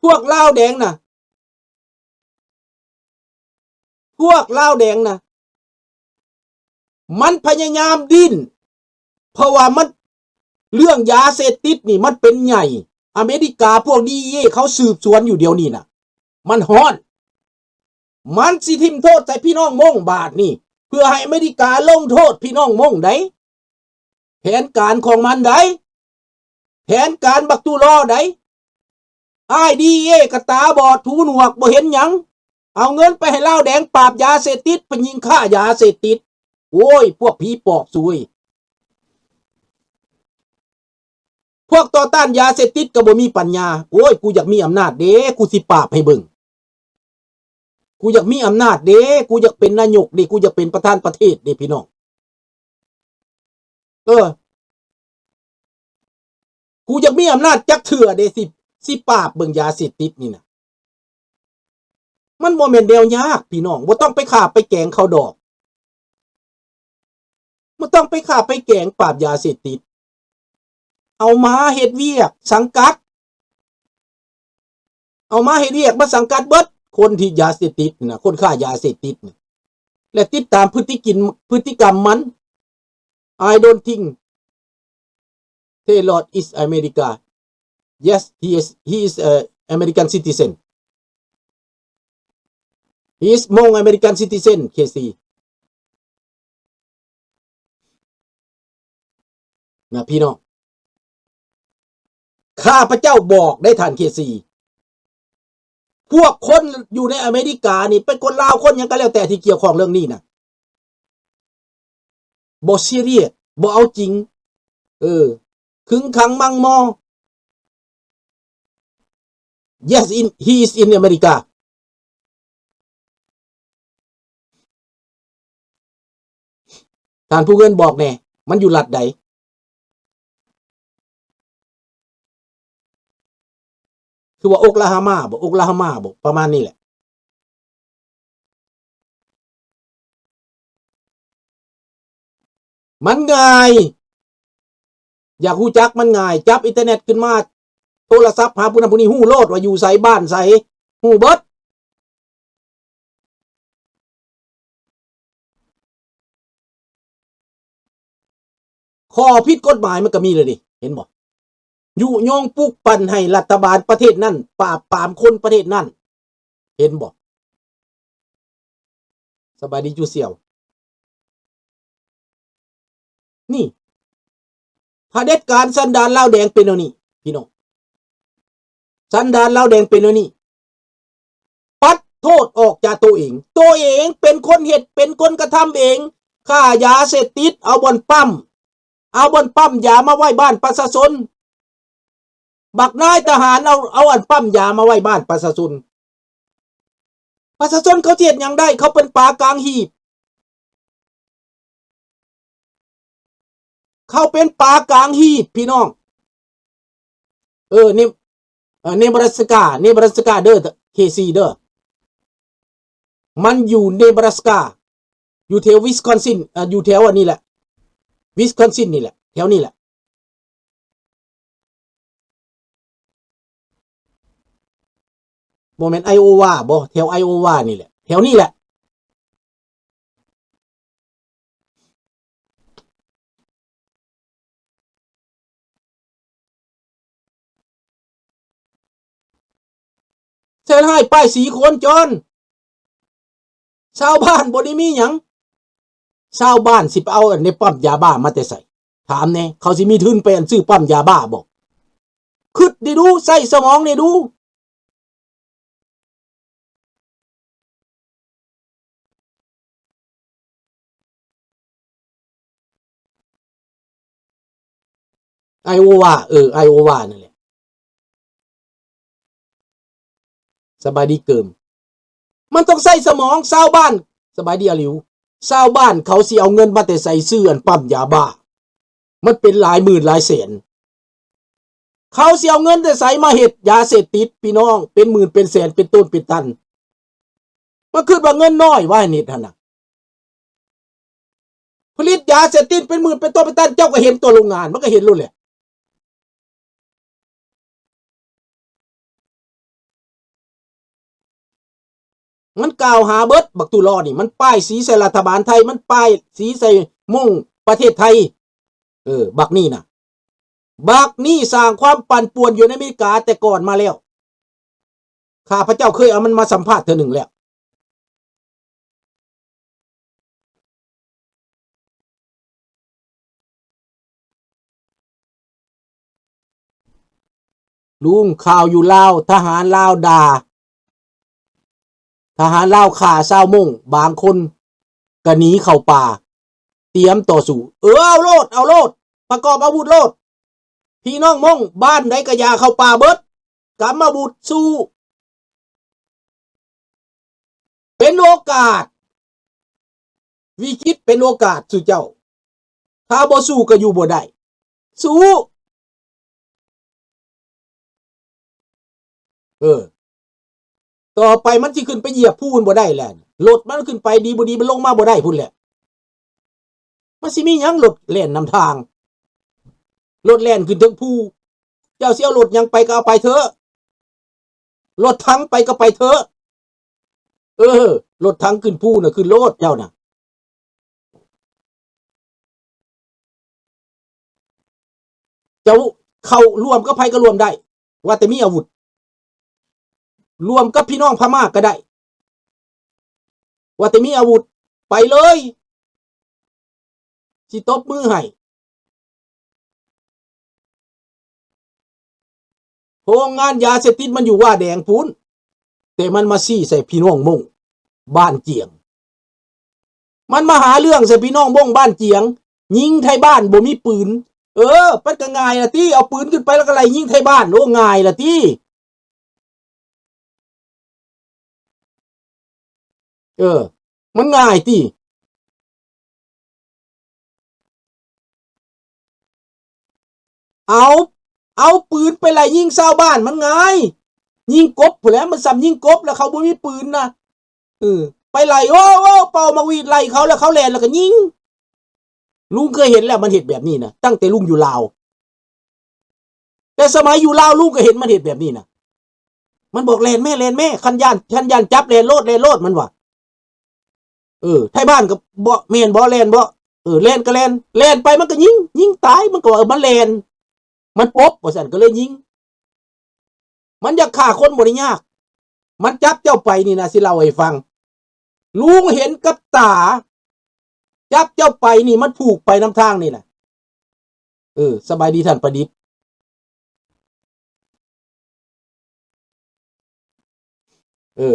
ພວກລາວແດງນະ ພວກລາວແດງນະ ມັນພະຍາຍາມດີ້ນ ເພາະວ່າມັນ ເລື່ອງຢາເສບຕິດນີ້ມັນເປັນໃຫຍ່. ອາເມລິກາ ພວກດີເອ ເຂົາສືບສວນຢູ່ດຽວນີ້ນະ ມັນຮ້ອນ. ມັນຊິຖິ້ມໂທດໃສ່ພີ່ນ້ອງມົ້ງບາດນີ້ ເພື່ອໃຫ້ອາເມລິກາລົງໂທດພີ່ນ້ອງມົ້ງໃດ໋. ແຜນການຂອງມັນໃດ໋ ແຜນການບັກຕູລໍໃດ໋. ອ້າຍດີເອກະຕາບອດຫູໜວກບໍ່ເຫັນຫຍັງ ເອົາເງິນໄປໃຫ້ລາວແດງປາບຢາເສບຕິດ ໄປຍິງຄ້າຢາເສບຕິດ. ໂອ້ຍ ພວກຜີປອບຊຸຍ ພວກຕໍ່ຕ້ານຢາເສບຕິດກໍບໍ່ມີປັນຍາ. ໂອ້ຍ ກູຢາກມີອຳນາດເດ້ ກູຊິປາບໃຫ້ເບິ່ງ. ກູຢາກມີອຳນາດເດ້ ກູຢາກເປັນນາຍົກເດ້ ກູຢາກເປັນປະທານປະເທດເດ້ພີ່ນ້ອງ. ເອີ ກູຢາກມີອຳນາດຈັກເທື່ອເດ້ ຊິ ຊິປາບເບິ່ງຢາເສບຕິດນີ້ນະ. ມັນບໍ່ແມ່ນແນວຍາກພີ່ນ້ອງ ບໍ່ຕ້ອງໄປຂ້າໄປແກງເຂົາດອກ. ບໍ່ຕ້ອງໄປຂ້າໄປແກງປາບຢາເສບຕິດ. ເອົາມາເຮັດວຽກສັງກັດ ເອົາມາເຮັດວຽກມາສັງກັດເບິດ ຄົນທີ່ຢາເສບຕິດນະ ຄົນຄ້າຢາເສບຕິດນະ ແລະ ຕິດຕາມພຶດຕິກິນ ພຶດຕິກຳມັນ. I don't think Taylor is America. Yes, he is, he is a American citizen. He is Hmong American citizen, ເຄຊີ ນະພີ່ນ້ອງ. ຂ້າພະເຈົ້າບອກໄດ້ທ່ານ ເຄຊີ ພວກຄົນຢູ່ໃນອາເມລິການີ້ ເປັນຄົນລາວຄົນຫຍັງກໍແລ້ວແຕ່ທີ່ກ່ຽວຂ້ອງເລື່ອງນີ້ນະ ບໍ່ຊີຣຽສ ບໍ່ເອົາຈິງ ເອີ ຂຶງຂັງມັ່ງມໍ. Yes, in, he is in America. ທ່ານຜູ້ເງິນບອກແດ່ ມັນຢູ່ລັດໃດ? ຄືວ່າໂອກລາໂຮມາບໍ? ໂອກລາໂຮມາບໍ? ປະມານນີ້ແຫຼະ. ມັນງ່າຍ ຢາກຮູ້ຈັກມັນງ່າຍ ຈັບອິນເຕີເນັດຂຶ້ນມາ ໂທລະສັບຫາຜູ້ນັ້ນຜູ້ນີ້ ຮູ້ໂລດວ່າຢູ່ໃສ ບ້ານໃສ ຮູ້ເບິດ. ຂໍ້ຜິດກົດໝາຍມັນກໍມີແລ້ວເດ ເຫັນບໍ່? ຍຸຍົງປຸກປັ່ນໃຫ້ລັດຖະບານປະເທດນັ້ນປາບປາມຄົນປະເທດນັ້ນ ເຫັນບໍ່? ສະບາຍດີຈູ່ສ່ຽວ. ນີ້ ຜະເດັດການສັນດານລາວແດງເປັນແນວນີ້ ພີ່ນ້ອງ. ສັນດານລາວແດງເປັນແນວນີ້. ປັດໂທດອອກຈາກໂຕເອງ. ໂຕເອງເປັນຄົນເຮັດ ເປັນຄົນກະທຳເອງ. ຄ້າຢາເສບຕິດ ເອົາບ່ອນປ້ຳ ເອົາບ່ອນປ້ຳຢາມາໄວ້ບ້ານປະຊາຊົນ. ບັກນາຍທະຫານເອົາ ເອົາອັນປ້ຳຢາມາໄວ້ບ້ານປະຊາຊົນ. ປະຊາຊົນເຂົາຊິເຮັດຫຍັງໄດ້? ເຂົາເປັນປາກາງຮີບ. ເຂົາເປັນປາກາງຮີບ ພີ່ນ້ອງ. ເອີ ເນ ເອີ ເນບຣາສກາ ເນບຣາສກາເດີ ເຄຊີເດີ. ມັນຢູ່ເນບຣາສກາ ຢູ່ແຖວວິສຄອນຊິນ ເອີ ຢູ່ແຖວອັນນີ້ແຫຼະ ວິສຄອນຊິນນີ້ແຫຼະ ແຖວນີ້ແຫຼະ. ບໍ່ແມ່ນໄອໂອວາບໍ? ແຖວໄອໂອວານີ້ແຫຼະ ແຖວນີ້ແຫຼະ. ໃສ່ຮ້າຍປ້າຍສີໂຄນຈົນ. ຊາວບ້ານບໍ່ໄດ້ມີຫຍັງ. ຊາວບ້ານຊິໄປເອົາອັນໃນປ້ຳຢາບ້າມາແຕ່ໃສ? ຖາມແດ່. ເຂົາຊິມີທຶນໄປອັນຊື້ປ້ຳຢາບ້າບໍ? ຄິດດີດູ, ໃຊ້ສະໝອງແດ່ດູ. ໄອໂອວາ, ເອີ, ໄອໂອວານັ້ນແຫຼະ. ສະບາຍດີເກີມ. ມັນຕ້ອງໃຊ້ສະໝອງຊາວບ້ານ. ສະບາຍດີອາລິວ. ຊາວບ້ານເຂົາຊິເອົາເງິນມາແຕ່ໃສຊື້ອັນປ້ຳຢາບ້າ? ມັນເປັນຫຼາຍໝື່ນຫຼາຍແສນ. ເຂົາຊິເອົາເງິນແຕ່ໃສມາເຮັດຢາເສບຕິດ ພີ່ນ້ອງ? ເປັນໝື່ນເປັນແສນ ເປັນໂຕນເປັນຕັນ. ມັນຄິດວ່າເງິນນ້ອຍວ່າເຮັດຫັ້ນນະ. ຜະລິດຢາເສບຕິດເປັນໝື່ນເປັນໂຕນເປັນຕັນ ເຈົ້າກໍເຫັນຕົວໂລງງານ ມັນກໍເຫັນໂລດແຫຼະ. ມັນກ່າວຫາເບິດ ບັກຕຸລໍນີ້ ມັນປ້າຍສີໃສ່ລັດຖະບານໄທ ມັນປ້າຍສີໃສ່ມົ້ງປະເທດໄທ. ເອີ ບັກນີ້ນະ ບັກນີ້ສ້າງຄວາມປັ່ນປ່ວນຢູ່ໃນອາເມລິກາແຕ່ກ່ອນມາແລ້ວ. ຂ້າພະເຈົ້າເຄີຍເອົາມັນມາສຳພາດເທື່ອໜຶ່ງແລ້ວ. ລຸງ ຂ່າວຢູ່ລາວ ທະຫານລາວດ່າ ທະຫານລາວຂ້າຊາວມົ້ງ ບາງຄົນກະໜີເຂົ້າປ່າ ຕຽມຕໍ່ສູ້. ເອີ ເອົາໂລດ ເອົາໂລດ ປະກອບອາວຸດໂລດ. ພີ່ນ້ອງມົ້ງບ້ານໃດກະຢ່າເຂົ້າປ່າເບິດ ກຳອາວຸດສູ້. ເປັນໂອກາດ ວິກິດເປັນໂອກາດສູ່ເຈົ້າ. ຖ້າບໍ່ສູ້ກໍຢູ່ບໍ່ໄດ້. ສູ້. ເອີ ຕໍ່ໄປມັນຊິຂຶ້ນໄປຢຽບພູນບໍ່ໄດ້ແລ້ວ. ລົດມັນຂຶ້ນໄປດີບໍ່ດີ ມັນລົງມາບໍ່ໄດ້ພຸ້ນແຫຼະ. ມັນຊິມີຫຍັງລົດແລ່ນນຳທາງ? ລົດແລ່ນຂຶ້ນເທິງພູ. ເຈົ້າຊິເອົາລົດຫຍັງໄປກໍເອົາໄປເຖາະ. ລົດຖັງໄປກໍໄປເຖາະ. ເອີ ລົດຖັງຂຶ້ນພູນະ ຂຶ້ນໂລດເຈົ້ານະ. ເຈົ້າເຂົ້າຮ່ວມກັບໃຜກໍຮ່ວມໄດ້ ວ່າແຕ່ມີອາວຸດ. ຮ່ວມກັບພີ່ນ້ອງພະມ້າກໍໄດ້ ວ່າແຕ່ມີອາວຸດ ໄປເລີຍ ຊິຕົບມືໃຫ້. ໂຮງງານຢາເສບຕິດມັນຢູ່ວ່າແດງພຸ້ນ ແຕ່ມັນມາຊີ້ໃສ່ພີ່ນ້ອງມົ້ງບ້ານຈຽງ. ມັນມາຫາເລື່ອງໃສ່ພີ່ນ້ອງມົ້ງບ້ານຈຽງ. ຍິງໄທບ້ານບໍ່ມີປືນ. ເອີ ມັນກໍງ່າຍລະຕິ ເອົາປືນຂຶ້ນໄປແລ້ວກໍໄລ່ຍິງໄທບ້ານ. ໂອ້ ງ່າຍລະຕິ. ເອີ ມັນງ່າຍຕິ. ເອົາ ເອົາປືນໄປໄລ່ຍິງຊາວບ້ານມັນງ່າຍ. ຍິງກົບພຸ້ນແຫຼະ ມັນສ່ຳຍິງກົບ ແລ້ວເຂົາບໍ່ມີປືນນະ. ເອີ ໄປໄລ່ ໂອ້ ໂອ້ ເປົ່າໝາກຫວີດໄລ່ເຂົາ ແລ້ວເຂົາແລ່ນ ແລ້ວກໍຍິງ. ລຸງເຄີຍເຫັນແລ້ວ ມັນເຮັດແບບນີ້ນະ ຕັ້ງແຕ່ລຸງຢູ່ລາວ. ແຕ່ສະໄໝຢູ່ລາວ ລຸງກໍເຫັນມັນເຮັດແບບນີ້ນະ. ມັນບອກ ແລ່ນແມ້ ແລ່ນແມ້ ຄັນຢ້ານ ຄັນຢ້ານຈັບ ແລ່ນໂລດ ແລ່ນໂລດ ມັນວ່າ. ເອີ ໄທບ້ານກໍບໍ່ ແມ່ນບໍ່ ແລ່ນບໍ່? ເອີ ແລ່ນກໍແລ່ນ ແລ່ນໄປມັນກໍຍິງ ຍິງຕາຍ ມັນກໍວ່າ ເອີ ມັນແລ່ນ ມັນປົບ ວ່າຊັ້ນ ກໍເລີຍຍິງ. ມັນຢາກຂ້າຄົນບໍ່ໄດ້ຍາກ ມັນຈັບເຈົ້າໄປນີ້ນະ ຊິເລົ່າໃຫ້ຟັງ ລຸງເຫັນກັບຕາ ຈັບເຈົ້າໄປນີ້ ມັນຜູກໄປນຳທາງນີ້ນະ. ເອີ ສະບາຍດີທ່ານປະດິດ. ເອີ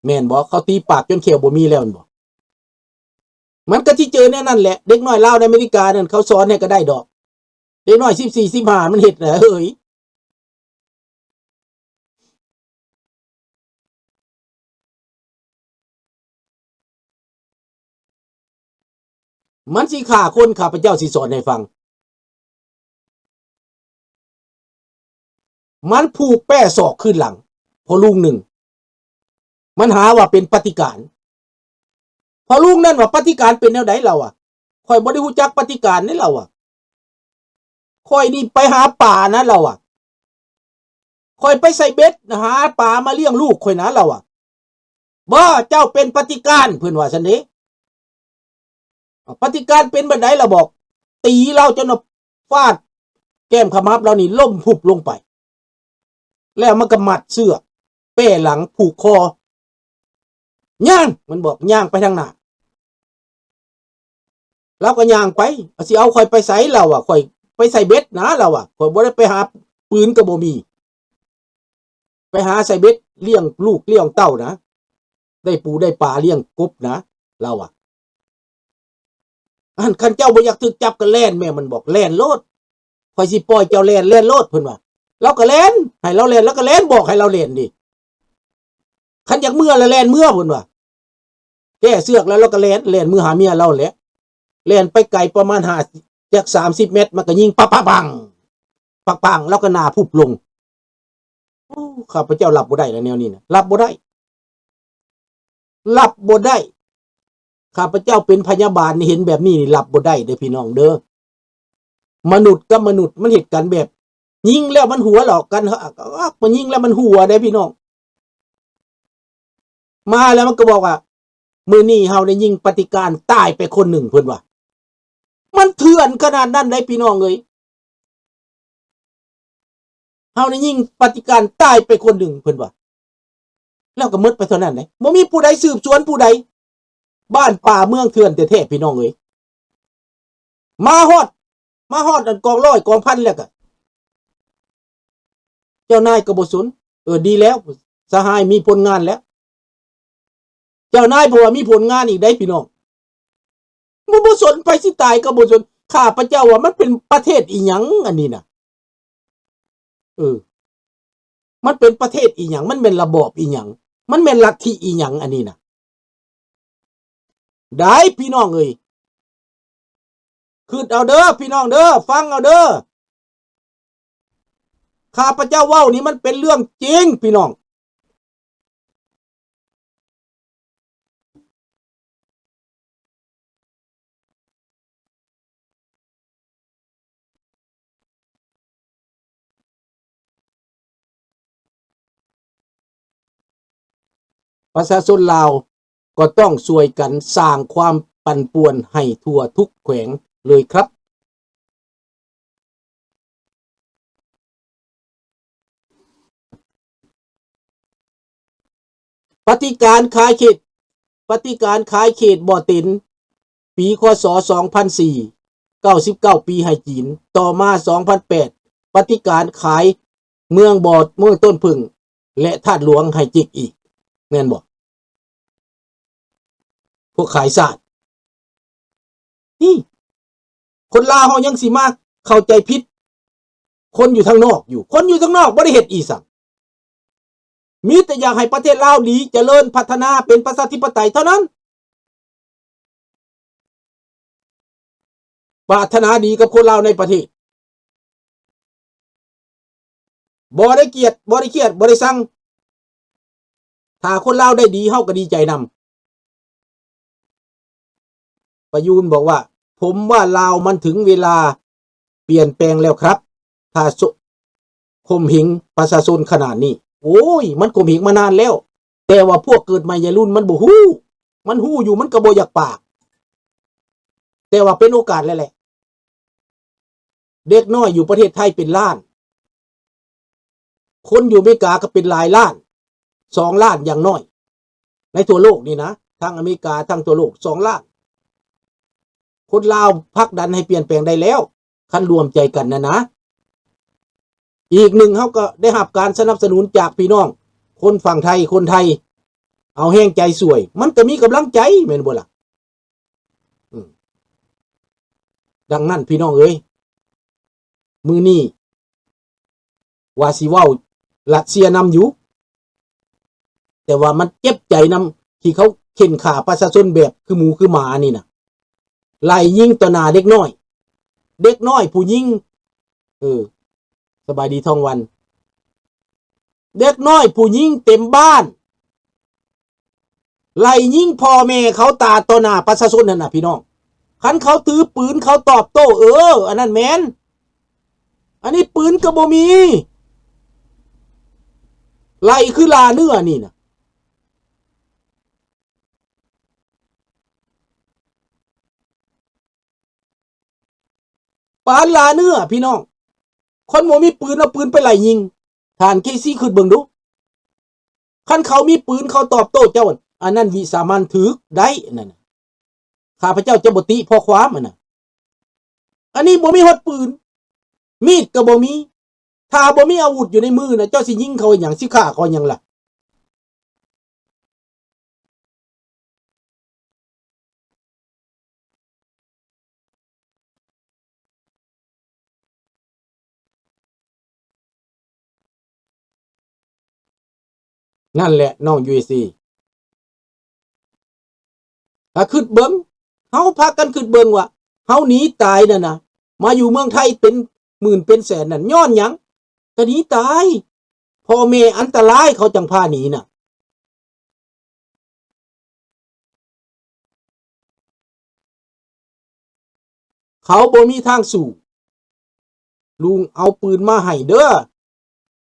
ແມ່ນບໍ່? ເຂົາຕີປາກຈົນແຂ້ວບໍ່ມີແລ້ວແມ່ນບໍ່? ມັນກໍຊິເຈີແນວນັ້ນແຫຼະ ເດັກນ້ອຍລາວໃນອາເມລິການັ້ນ ເຂົາສອນໃຫ້ກໍໄດ້ດອກ. ເດັກນ້ອຍສິບສີ່ ສິບຫ້າ ມັນເຮັດນະເຮີ້ຍ. ມັນຊິຂ້າຄົນ ຂ້າພະເຈົ້າຊິສອນໃຫ້ຟັງ. ມັນຜູກແປ້ສອກຄືນຫຼັງພໍ່ລຸງໜຶ່ງ ມັນຫາວ່າເປັນປະຕິການ. ພໍ່ລຸງນັ້ນວ່າ ປະຕິການເປັນແນວໃດ? ລາວວ່າ ຂ້ອຍບໍ່ໄດ້ຮູ້ຈັກປະຕິການເດ້ ລາວວ່າ ຂ້ອຍນີ້ໄປຫາປານະ ລາວວ່າ ຂ້ອຍໄປໃສ່ເບັດຫາປາມາລ້ຽງລູກຂ້ອຍນະ ລາວວ່າ. ບໍ່ ເຈົ້າເປັນປະຕິການ ເພິ່ນວ່າຊັ້ນເດ້. ປະຕິການເປັນແບບໃດລະບອກ? ຕີລາວຈົນວ່າຟາດແກ້ມຂະໝັບລາວນີ້ລົ້ມຟຸບລົງໄປ ແລ້ວມັນກໍມັດເຊືອກແປ້ຫຼັງຜູກຄໍ. ຍ່າງ ມັນບອກ ຍ່າງໄປທາງໜ້າ. ລາວກໍຍ່າງໄປ. ຊິເອົາຂ້ອຍໄປໃສ? ລາວວ່າ ຂ້ອຍໄປໃສ່ເບັດນະ ລາວວ່າ ຂ້ອຍບໍ່ໄດ້ໄປຫາ ປືນກໍບໍ່ມີ ໄປຫາໃສ່ເບັດລ້ຽງລູກລ້ຽງເຕົ້ານະ ໄດ້ປູໄດ້ປາລ້ຽງກົບນະ ລາວວ່າ. ອັນ ຄັນເຈົ້າບໍ່ຢາກຖືກຈັບກໍແລ່ນແມ້ ມັນບອກ ແລ່ນໂລດ ຂ້ອຍຊິປ່ອຍເຈົ້າແລ່ນ ແລ່ນໂລດ ເພິ່ນວ່າ. ລາວກໍແລ່ນ ໃຫ້ລາວແລ່ນ ລາວກໍແລ່ນ ບອກໃຫ້ລາວແລ່ນເດ້. ຄັນຢາກເມືອລະແລ່ນເມືອ ເພິ່ນວ່າ. ແກ້ເຊືອກແລ້ວ ລາວກໍແລ່ນ ແລ່ນເມືອຫາເມຍລາວແຫຼະ. ແລ່ນໄປໄກປະມານຫ້າ ຈັກສາມສິບແມັດ ມັນກໍຍິງປະປະປັງ ປັງໆ ລາວກໍໜ້າຟຸບລົງ. ໂອ້ ຂ້າພະເຈົ້າຮັບບໍ່ໄດ້ລະແນວນີ້ນະ ຮັບບໍ່ໄດ້ ຮັບບໍ່ໄດ້. ຂ້າພະເຈົ້າເປັນພະຍາບານນີ້ ເຫັນແບບນີ້ນີ້ ຮັບບໍ່ໄດ້ເດີພີ່ນ້ອງເດີ. ມະນຸດກັບມະນຸດມັນເຮັດກັນແບບ ຍິງແລ້ວມັນຫົວເລາະກັນ ມາຍິງແລ້ວມັນຫົວເດ້ພີ່ນ້ອງ. ມາແລ້ວມັນກໍບອກວ່າ ມື້ນີ້ເຮົາໄດ້ຍິງປະຕິການຕາຍໄປຄົນໜຶ່ງ ເພິ່ນວ່າ. ມັນເຖື່ອນຂະໜາດນັ້ນໃດ໋ ພີ່ນ້ອງເອີຍ. ເຮົາໄດ້ຍິງປະຕິການຕາຍໄປຄົນໜຶ່ງ ເພິ່ນວ່າ. ແລ້ວກໍໝົດໄປເທົ່ານັ້ນເດ້ ບໍ່ມີຜູ້ໃດສືບສວນຜູ້ໃດ. ບ້ານປ່າເມືອງເຖື່ອນແທ້ໆ ພີ່ນ້ອງເອີຍ. ມາຮອດ ມາຮອດອັນກອງຮ້ອຍກອງພັນແລ້ວກໍ ເຈົ້ານາຍກໍບໍ່ສົນ. ເອີ ດີແລ້ວ ສະຫາຍມີຜົນງານແລ້ວ. ເຈົ້ານາຍເພິ່ນວ່າມີຜົນງານອີກໃດ໋ ພີ່ນ້ອງ. ບໍ່ ບໍ່ສົນ ໃຜຊິຕາຍກໍບໍ່ສົນ. ຂ້າພະເຈົ້າວ່າມັນເປັນປະເທດອີ່ຫຍັງອັນນີ້ນະ? ເອີ ມັນເປັນປະເທດອີ່ຫຍັງ? ມັນແມ່ນລະບອບອີ່ຫຍັງ? ມັນແມ່ນລັດທິອີ່ຫຍັງອັນນີ້ນະ? ໄດ້ ພີ່ນ້ອງເອີຍ ຄິດເອົາເດີ ພີ່ນ້ອງເດີ ຟັງເອົາເດີ. ຂ້າພະເຈົ້າເວົ້ານີ້ມັນເປັນເລື່ອງຈິງ ພີ່ນ້ອງ. ປະຊາຊົນລາວກໍຕ້ອງຊ່ວຍກັນສ້າງຄວາມປັ່ນປ່ວນໃຫ້ທົ່ວທຸກແຂວງເລີຍຄັບ. ປະຕິການຂາຍເຂດ ປະຕິການຂາຍເຂດບໍ່ເຕັນ ປີ ຄ.ສ. ສອງພັນສີ່ ເກົ້າສິບເກົ້າປີໃຫ້ຈີນ, ຕໍ່ມາ ສອງພັນແປດ ປະຕິການຂາຍເມືອງບໍ່ ເມືອງຕົ້ນເຜິ້ງ ແລະ ທາດຫຼວງໃຫ້ເຈັກອີກ ແມ່ນບໍ່? ພວກຂາຍຊາດ ນີ້ ຄົນລາວເຮົາຍັງຊິມາເຂົ້າໃຈຜິດຄົນຢູ່ທາງນອກຢູ່. ຄົນຢູ່ທາງນອກບໍ່ໄດ້ເຮັດອີ່ສັງ ມີແຕ່ຢາກໃຫ້ປະເທດລາວດີ ຈະເລີນ ພັດທະນາ ເປັນປະຊາທິປະໄຕເທົ່ານັ້ນ. ປາດຖະໜາດີກັບຄົນລາວໃນປະເທດ ບໍ່ໄດ້ກຽດ ບໍ່ໄດ້ຄຽດ ບໍ່ໄດ້ຊັງ. ຖ້າຄົນລາວໄດ້ດີ ເຮົາກໍດີໃຈນຳ. ປະຢູນບອກວ່າ ຜົມວ່າລາວມັນເຖິງເວລາປ່ຽນແປງແລ້ວຄັບ ຖ້າ ຂົ່ມເຫງປະຊາຊົນຂະໜາດນີ້. ໂອ້ຍ ມັນຂົ່ມເຫງມານານແລ້ວ ແຕ່ວ່າພວກເກີດໃໝ່ໃຫຍ່ລຸ້ນມັນບໍ່ຮູ້. ມັນຮູ້ຢູ່ ມັນກໍບໍ່ຢາກປາກ ແຕ່ວ່າເປັນໂອກາດແລ້ວແຫຼະ. ເດັກນ້ອຍຢູ່ປະເທດໄທເປັນລ້ານ ຄົນຢູ່ອາເມລິກາກໍເປັນຫຼາຍລ້ານ ສອງລ້ານຢ່າງໜ້ອຍ ໃນທົ່ວໂລກນີ້ນະ ທັງອາເມລິກາ ທັງທົ່ວໂລກ ສອງລ້ານ. ຄົນລາວຜັກດັນໃຫ້ປ່ຽນແປງໄດ້ແລ້ວ ຄັນລວມໃຈກັນນະນະ. ອີກໜຶ່ງ ເຮົາກໍໄດ້ຮັບການສະໜັບສະໜູນຈາກພີ່ນ້ອງຄົນຝັ່ງໄທ ຄົນໄທເອົາແຮງໃຈຊ່ວຍ ມັນກໍມີກຳລັງໃຈ ແມ່ນບໍ່ລະ? ອືມ ດັ່ງນັ້ນ ພີ່ນ້ອງເອີຍ ມື້ນີ້ວ່າຊິເວົ້າຣັດເຊຍນຳຢູ່ ແຕ່ວ່າມັນເຈັບໃຈນຳທີ່ເຂົາເຂັ່ນຂ້າປະຊາຊົນແບບຄືໝູຄືໝານີ້ນະ ໄລ່ຍິງຕໍ່ໜ້າເດັກນ້ອຍ ເດັກນ້ອຍຜູ້ຍິງ ເອີ ສະບາຍດີ ທອງວັນ. ເດັກນ້ອຍຜູ້ຍິງເຕັມບ້ານ ໄລ່ຍິງພໍ່ແມ່ເຂົາຕາຕໍ່ໜ້າປະຊາຊົນຫັ້ນນະ ພີ່ນ້ອງ. ຄັນເຂົາຖືປືນເຂົາຕອບໂຕ້ ເອີ ອັນນັ້ນແມ່ນ. ອັນນີ້ປືນກໍບໍ່ມີ ໄລ່ຄືລ່າເນື້ອນີ້ນະ. ປານລ່າເນື້ອ ພີ່ນ້ອງ. ຄົນບໍ່ມີປືນເອົາປືນໄປໄລ່ຍິງ. ທ່ານເຄຊີຄິດເບິ່ງດູ. ຄັນເຂົາມີປືນເຂົາຕອບໂຕ້ເຈົ້າ ອັນນັ້ນວິສາມັນຖືກໄດ້ ອັນນັ້ນນະ. ຂ້າພະເຈົ້າຈະບໍ່ຕິຂໍ້ຄວາມ ອັນນັ້ນ. ອັນນີ້ບໍ່ມີຮອດປືນ ມີດກໍບໍ່ມີ. ຖ້າບໍ່ມີອາວຸດຢູ່ໃນມືນະ ເຈົ້າຊິຍິງເຂົາເຮັດຫຍັງ? ຊິຂ້າເຂົາເຮັດຫຍັງລະ? ນັ້ນແຫຼະນ້ອງ UAC ຖ້າຄິດເບິ່ງ ເຮົາພາກັນຄິດເບິ່ງວ່າ ເຮົາໜີຕາຍນັ້ນນະ ມາຢູ່ເມືອງໄທເປັນໝື່ນເປັນແສນນັ້ນ ຍ້ອນຫຍັງ? ກໍໜີຕາຍ. ພໍ່ແມ່ອັນຕະລາຍ ເຂົາຈັ່ງພາໜີນະ. ເຂົາບໍ່ມີທາງສູ້. ລຸງເອົາປືນມາໃຫ້ເດີ.